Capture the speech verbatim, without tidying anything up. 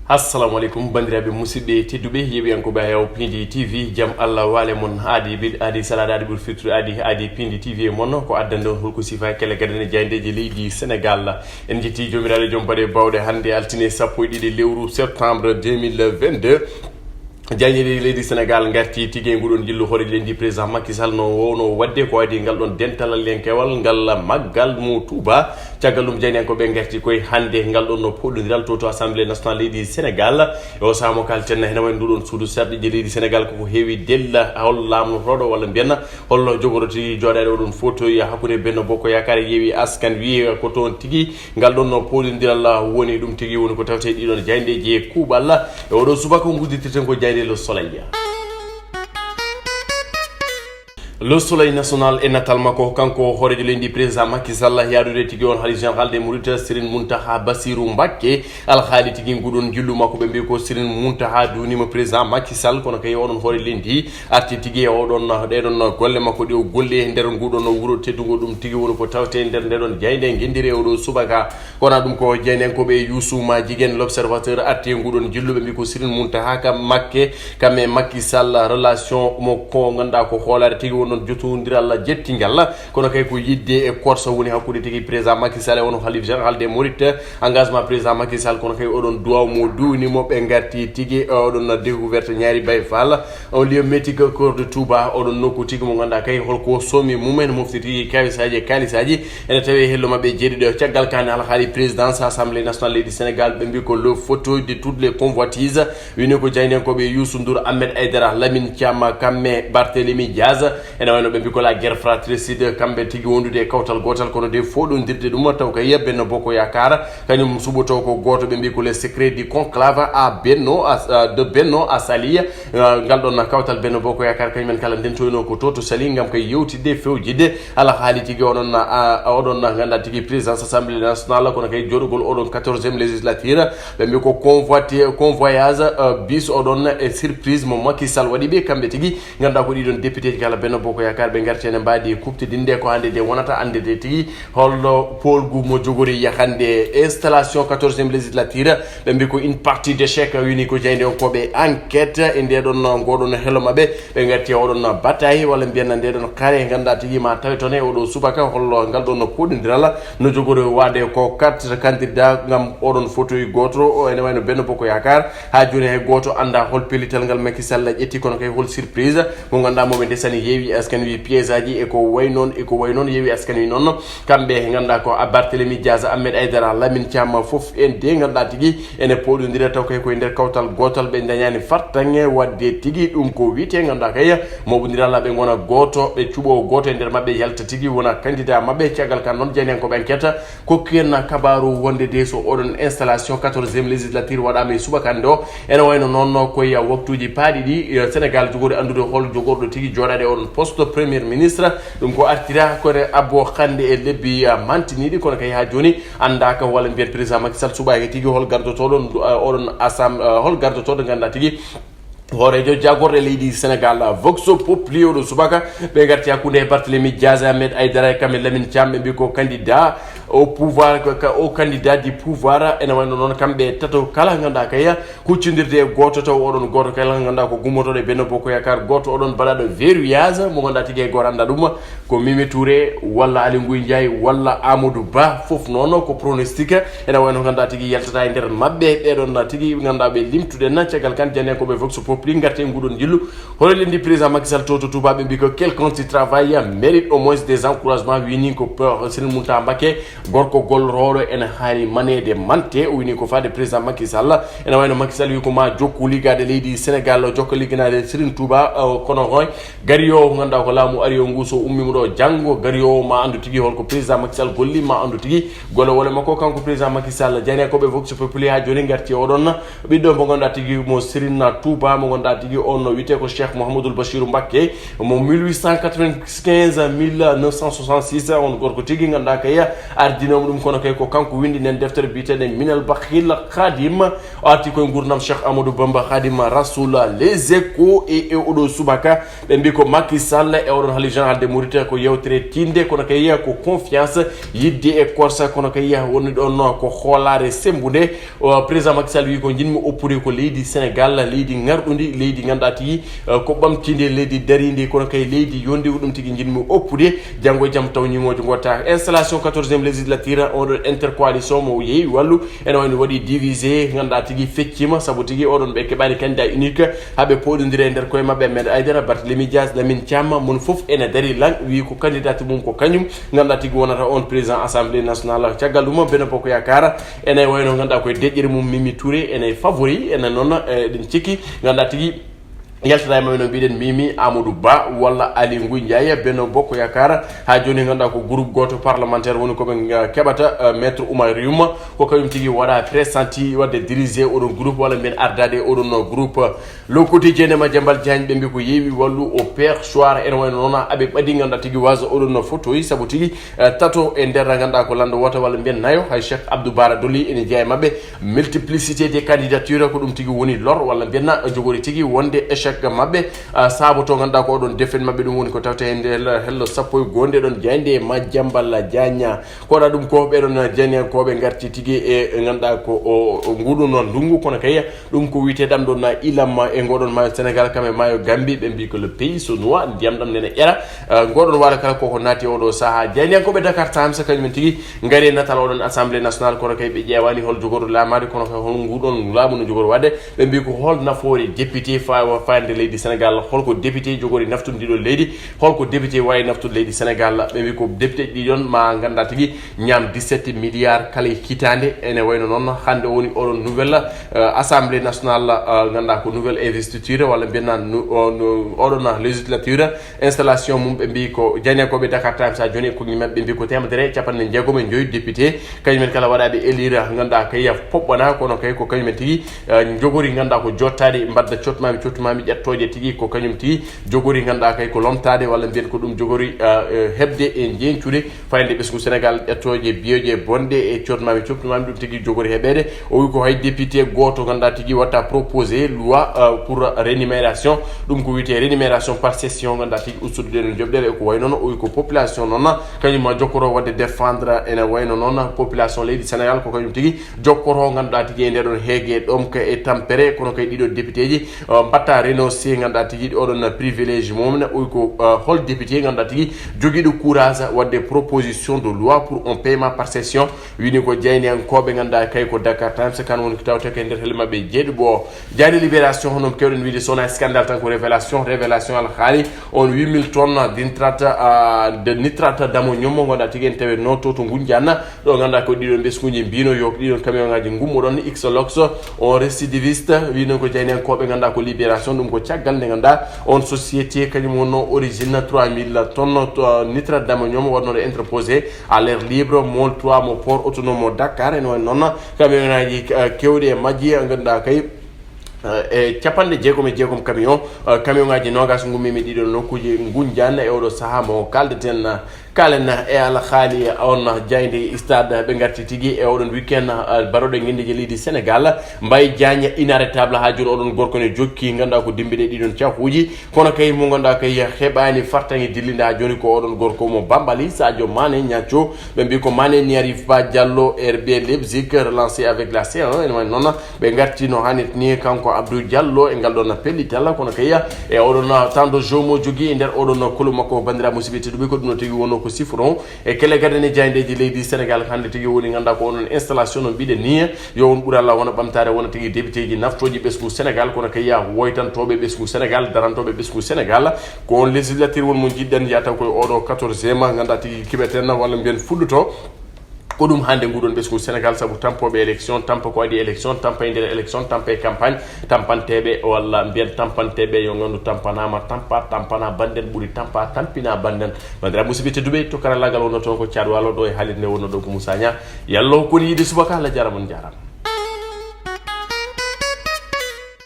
Assalamu aleykum, banndiraaɓe musidɓe tedduɓe, yeeɓiyankooɓe Ayaw Pindi T V, jam Allah waale mon. Aadi bil-, aadi salaade, aadi ɓur fittude, aadi, aadi Pindi T V e mon, ko addande on holko sifa kele gadane jaayndeeji leydi Sénégal. En njetti Joomiraaɗo joom baɗe bawɗe, hannde altine sappo e ɗiɗi lewru septembre deux mille vingt-deux. Jaayndeeji leydi Sénégal ngarti tigi e nguɗon jillu hoore leydi président Macky Sall no wowno waɗde ko adi ngal ɗon dental lenkewal ngal maggal mo Touba. Caggal ɗum, jaayndiyankooɓe ngarti koye hannde ngal ɗon no poɗondiral to, to Assemblée nationale leydi Sénégal. E o sahaa mo kalten, hena wayno nduɗon suudu sarɗiiji leydi Sénégal, koko heewi della hol laamnotooɗo walla mbiyen holno jogoroti jooɗaade oɗon fotoy hakkunde Benno Bokk Yaakaar e Yewwi Askan Wi, ko toon tigi ngal ɗon no poɗondiral woni. Ɗum tigi woni ko tawte ɗiɗon jaayndeeji e kuuɓal. E oɗo subaka, ngudditirten ko jaaynde Le Soleil. Le Soleil National e natal makko, kanko hooreejo leydi président Macky Sall, yaadude tigi on Halif Général des Mourides Serigne Mountakha Bassirou Mbacké. Alhaali tigi nguɗon jillu makko, ɓe mbi ko Serigne Mountakha duunima président Macky Sall, kono kay oɗon hoore leydi arti tigi e oɗon, ɗeɗon golle makko ɗe o golli e nder nguɗon wuro teddungo. Ɗum tigi woni ko tawte nder ndeɗon jaaynde ngenndire oɗo subaka. Kono ɗum ko jaayndiyankooɓe Youssouma Jiguen L'Observateur arti e nguɗon jillu, ɓe mbi ko Serigne Mountakha ka Makke, kam e Macky Sall relation mo ko ngannduɗaa ko hoolaare tigi wonɗon jotondiral jettingal. Kono kay ko yidde e korsa woni hakkunde tigi président Macky Sall e on Halif Général des Mourides. Engagement président Macky Sall, kono kay oɗon duwaw mo duuni mo, ɓe ngarti tigi, oɗon découverte Ñaari Baye Fall, au lieu mythique cœur de Touba, oɗon nokku tigi mo ngannduɗaa kay holko somi mumen mofti tigi kawisaaji e kaalisaaji. Ene tawi e hello maɓɓe jeeɗiɗo. Caggal kane, alhaali présidence Assemblée nationale leydi Sénégal, ɓe mbi ko le fauteuil de toutes les convoitises. Wini ko jaayndiyankooɓe Youssou Ndour, Ahmed Aïdara, Lamine Thiam, Kamme, Barthélémy Diaz. Ene wayno ɓe mbi ko la guerre fratricide, kamɓe tigi wondude e kawtal gootal, kono de foɗondirde ɗum taw kay Benno Bokk Yaakaar, kañum suɓoto ko gooto, ɓe mbi ko le secret du conclave à Benno, à, de Benno à Saly. Eh, ngal ɗon kawtal Benno Bokk Yaakaar, kañum en kala ndentoyno ko to, to Saly, ngam kay yewtidde, fewjidde alhaali tigi oɗon, ah, oɗon ngannduɗaa tigi présidence Assemblée nationale, kono kay jooɗugol oɗon quatorzième législature, ɓe mbi ko convoité, convoyage, eh, bis oɗon e surprise mo Macky Sall waɗi ɓe, kamɓe tigi ngannduɗaa ko ɗiɗon député ji kala Benno Bokk Yaakaar, ɓe ngarti ene mbaadi kuɓtidinde ko hannde de wonata, annde de tigi holno poolgu mo jogori yahande installation quatorzième législature. Ɓe mbi ko une partie d'échec, wini ko jaayndiyankooɓe Enquête e ndeɗon ngoɗon hello maɓɓe. Ɓe ngarti e oɗon bataille walla mbiyen ndeɗon kare, ngannduɗaa tigi ma tawe toon e oɗo subaka holno ngal ɗon poɗondiral no jogori waɗde ko quatre candidats ngam oɗon fauteuil gooto. O ene wayno Benno Bokk Yaakaar, haa jooni hay gooto anndaa hol pellital ngal Macky Sall ƴetti, kono kay hol surprise mo ngannduɗaa mo ɓe ndesani Yewwi Askan Wi piège aji e ko way noon, e ko way noon Yewwi Askan Wi noon. Kamɓe ngannduɗaa ko a Barthélémy Diaz, Ahmed Aïdara, Lamine Thiam, fof en de ngannduɗaa tigi ene poɗondira taw kay koye nder kawtal gootal, ɓe dañani fartaŋŋe waɗde tigi ɗum ko wiyte ngannduɗaa kay moɓondiral ɓe ngona gooto, ɓe cuɓo gooto e nder maɓɓe yalta tigi wona candidat maɓɓe. Caggal kan noon jaayndiyankooɓe Enquête kokki en kabaaru wonde de so oɗon installation quatorzième législature waɗaama e subaka hannde o, ene wayno noon koye waktuuji paaɗi ɗi, eh, Sénégal jogori anndude hol jogorɗo tigi jooɗaade oɗon poste premier ministre. Ɗum ko artira kono abbo hannde e lebbi, eh, mantiniiɗi, kono kay haa jooni anndaaka walla mbiyen président Macky Sall suɓaaki tigi hol gardotooɗo, eh, oɗon asam-, eh, hol gardotooɗo ngannduɗaa tigi hooreejo jaagorɗe leydi Sénégal. Vox Populi oɗo subaka, ɓe ngarti hakkunde e Barthélémy Diaz, Ahmed Aïdara e Kamel Lamine Thiam, ɓe mbi ko candidat au pouvoir, ko ka-, au candidat du pouvoir. Ene wayno noon kamɓe tato kala ngannduɗaa kay huccindirde e gooto taw oɗon gooto kala ngannduɗaa ko gummotooɗo e Benno Bokk Yaakaar, gooto oɗon baɗaɗo verrouillage mo ngannduɗaa tigi e gooto annda ɗum. Ko Mimi Touré walla Aly Ngouille Ndiaye walla Amadou Ba, fof noon ko pronostic. Ene wayno ngannduɗaa tigi yaltata e nder maɓɓe, ɓeɗon tigi ngannduɗaa ɓe limtuɗen. Caggal kan, jaayndiyankooɓe Vox Populi ngarti e nguɗon jillu. Hono leydi président Macky Sall to, to Touba, ɓe mbi ko quelqu'un qui travaille mérite au moins des encouragements, wini ko, euh, Serigne Mountakha Mbacké, gorko gollorooɗo ene haani maneede mante. O wini ko faade président Macky Sall. Ene wayno Macky Sall wi ko ma jokku liggaade leydi Sénégal, o jokka ligganaade Serigne Touba, euh, kono hoy Gariyo o ngannduɗaa ko laamu ari o ngu, so ummiima ɗo janngo, gariyo o ma anndu tigi holko président Macky Sall golli, ma anndu tigi golle wole makko. Kanko président Macky Sall, jaayndiyankooɓe Vox Populi haa jooni ngarti e oɗon ɓiɗɗo mo ngannduɗaa tigi mo Serigne Touba, mo ngannduɗaa tigi on no wiyetee ko Cheikh Mouhamadoul Bachirou Mbacké, mo mille huit cent quatre-vingt-quinze, mille neuf cent soixante-six, on gorko tigi ngannduɗaa kay Ardinoomo ɗum kono kay ko kanko winndi nden deftere biyeteeɗe Minal Bakhil Khadim, o arti koye nguurndam Cheikh Amadou Bamba Khadim Rasoul. Les Échos e, e oɗo subaka, ɓe mbi ko Macky Sall e oɗon halif général de Mouride ko yewtere tiinde, kono kay ko confiance, yidde e korsa, kono kay woni ɗon ko hoolaare sembunde. O, président Macky Sall wi ko njiɗmi oppude ko leydi Sénégal, leydi ngarɗundi, leydi ngannduɗaa tigi, eh, ko ɓamtinde, leydi darindi, kono kay leydi yondi, ko ɗum tigi njiɗmi oppude. Janngo e jam taw ñiŋoojo ngo ta. Installation quatorzième législature, oɗon intercoalition mo yeewi wallu, ene wayno waɗi divisé, ngannduɗaa tigi feccima, sabu tigi oɗon ɓe keɓani candidat unique, haa ɓe pooɗondira e nder koye maɓɓe, Ahmed Aïdara, Barthélémy Dias, Lamine Thiam, mon fof ene dari lang, wi ko candidat mum ko kañum, ngannduɗaa tigi wonata on président assemblée nationale. Caggal ɗum, Benno Bokk Yaakaar ene wayno ngannduɗaa koye deƴƴere mum Mimi Touré ene favori, ene noon, eh, eɗen cikki ngannduɗaa tigi yaltata e maɓɓe no mbiɗen Mimi, Amadou Ba walla Aly Ngouille Ndiaye, Benno Bokk Yaakaar. Haa jooni ngannduɗaa ko groupe gooto parlementaire woni ko ɓe, eh, keɓata, eh, Maître Oumar Youm, ko kañum tigi waɗa pressenti waɗde diriger oɗon groupe walla mbiyen ardaade oɗon groupe. Le Quotidien e Madiambal Diagne ɓe mbi ko yeewi wallu o perchoir, ene wayno noon aɓe ɓadi ngannduɗaa tigi wasa oɗon no fotoyi, sabu tigi, eh, tato e nder ngannduɗaa ko lanndo wota walla mbiyen nayo, hay Cheikh Abdou Bara Dolly ene jeyaa e maɓɓe. Multiplicité des candidatures ko ɗum tigi woni lor walla mbiyen jogori tigi wonde échec maɓɓe, eh, saabo to ngannduɗaa ko oɗon défaite maɓɓe ɗum woni ko tawte e nde hello, hello sappo e goo nde ɗon jaaynde Madiambal Diagne. Ko waɗa ɗum ko ɓeɗon janiyankooɓe ngarti tigi e, e ngannduɗaa ko o, o nguɗu noon ndunngu, kono kay ɗum ko wiyetee ɗam ɗon na ilam e ngoɗon maayo Sénégal, kam e maayo Gambie, ɓe mbi ko le pays se noie, ndiyam ɗam nene ƴera. Eh, ngoɗon waalo kala koko naati oɗo saha. Janiyankooɓe Dakar Times kañumen tigi ngari e natal oɗon Assemblée nationale, kono kay ɓe ƴeewani hol jogorɗo laamaade, kono kay hol nguɗon laamu no jogori waɗde. Ɓe mbi ko hol nafoore député fa-, fayande leydi Sénégal, holko député jogori naftude ndiɗo leydi, holko député wawi naftude leydi Sénégal. Ɓe mbi ko député ɗiɗon ma ngannduɗaa tigi ñaam dix-sept milliards kala e hitaande. Ene wayno noon hannde woni oɗon nouvelle, euh, Assemblée nationale, euh, ngannduɗaa ko nouvelle investiture walla mbiyen nu-, o-, no-, oɗon législature, installation mum ɓe mbi ko janiyankooɓe Dakar Times haa jooni e kogne maɓɓe ɓe mbi ko teemedere e capanɗe jeegom e joyi député, kañumen kala waɗaɓe élire ngannduɗaa kay poɓɓana, kono kay ko kañumen tigi, euh, jogori ngannduɗaa ko jottaade mbadda cotmami cotmami ƴettooje tigi ko kañum tigi jogori ngannduɗaa kay ko lomtaade walla mbiyen ko ɗum jogori, euh, euh, heɓde e njeñcude fayde ɓesngu Sénégal ƴettooje biyeeje bonɗe e cotmami cotmami ɗum tigi jogori heɓeede. O wi ko hay député gooto ngannduɗaa tigi watta proposé loi, euh, pour rémunération, ɗum ko wiyetee rémunération par session ngannduɗaa tigi ustude ɗen joɓɗere e ko wayi noon. O wi ko population noon kañum ma jokkoro waɗde défendre ene wayno noon population leydi Sénégal ko kañum tigi jokkoto ngannduɗaa tigi e nde ɗon heege ɗomka e tampere, kono kay ɗiɗo députéji, euh, mbatta renoncé ngannduɗaa tigi oɗon privilège mum ne. O wi ko, euh, hol député ngannduɗaa tigi jogiiɗo courage waɗde proposition de loi pour un paiement par session, wini ko jayniyankooɓe ngannduɗaa kay ko Dakar Times, kan woni ko tawte ko e nder heli maɓɓe jeeɗiɓo o. Jayni Libération hono kewɗen wiide sona scandale tan ko révélation, révélation alhaali on huit mille tonnes d'intrate, euh, de nitrate d'ammonium mo ngannduɗaa tigi en tawe no to to Ngunjaan. Ɗo ngannduɗaa ko ɗiɗon ɓesnguuji mbino yo ko ɗiɗon camion ngaji ngummoɗon Xelox, on récidiviste, wino ko jayniyankooɓe ngannduɗaa ko Libération, ɗum ko caggal nde ngannduɗaa on société kañum wonno origine trois mille tonnes to nitrate d'ammonium wonnoɗo entreposé à l'air libre, Môle trois mo port autonome mo Dakar, ene wayno noon camion ngaji, eh, kewɗi e majji, ngannduɗaa kay, eh, e capanɗe jeegom e jeegom camion, eh, camion ngaji noogas ngummimi ɗiɗon nokkuuji Ngunjaan e oɗo saha mo kaldeten. Kalen e alhaali on jayde stade ɓe ngarti tigi e oɗon weekend, uh, baroɗe ngendeji leydi Sénégal. Mbaye Diagne inarrêtable haa jooni oɗon gorko ne jokki ngannduɗaa ko dimbiɗe ɗiɗon cahuuji. Kono kay mo ngannduɗaa kay heɓaani fartaŋŋe dillinde haa jooni ko oɗon gorko mo Bambali, Sadio Mané Niancho. Ɓe mbi ko Mané n'y arrive pas, Diallo, R B Leipzig relancé avec la C un. Ene wayno noon ɓe ngarti no hannirta ni kanko Abdou Diallo e ngal ɗon pellital, kono kay e oɗon temps de jeu mo jogii e nder oɗon kolo makko, banndiraaɓe musidɓe tedduɓe, ko ɗum no tigi wonno ko sifron e kele gadane jayndeji leydi Sénégal. Hannde tigi woni ngannduɗaa ko onon installation no mbiɗen ni, yo on ɓur Allah wona ɓamtaare, wona tigi députéji naftooji ɓesngu Sénégal, kono kay woytantooɓe ɓesngu Sénégal, darantooɓe ɓesngu Sénégal. Ko on législature won mo jiɗɗen yataw koye oɗo quatorzième, ngannduɗaa tigi kiɓeten walla mbiyen fuɗɗoto. Ko ɗum hannde nguɗon ɓesngu Sénégal, sabu tampooɓe élection, tampa ko adii élection, tampa e nder élection, tampa e campagne, tampanteeɓe walla mbiyen tampanteeɓe yo nganndu tampanaama, tampa, tampana bannden ɓuri tampa, tampina bannden. Banndiraaɓe musidɓe tedduɓe, to karallaagal wonno toon ko Caad Waalo, ɗo e haalirde nde wonno ɗo ko Moussa Niang. Yallo ko woni yiide subaka, Allah jaaraama, on jaaraama.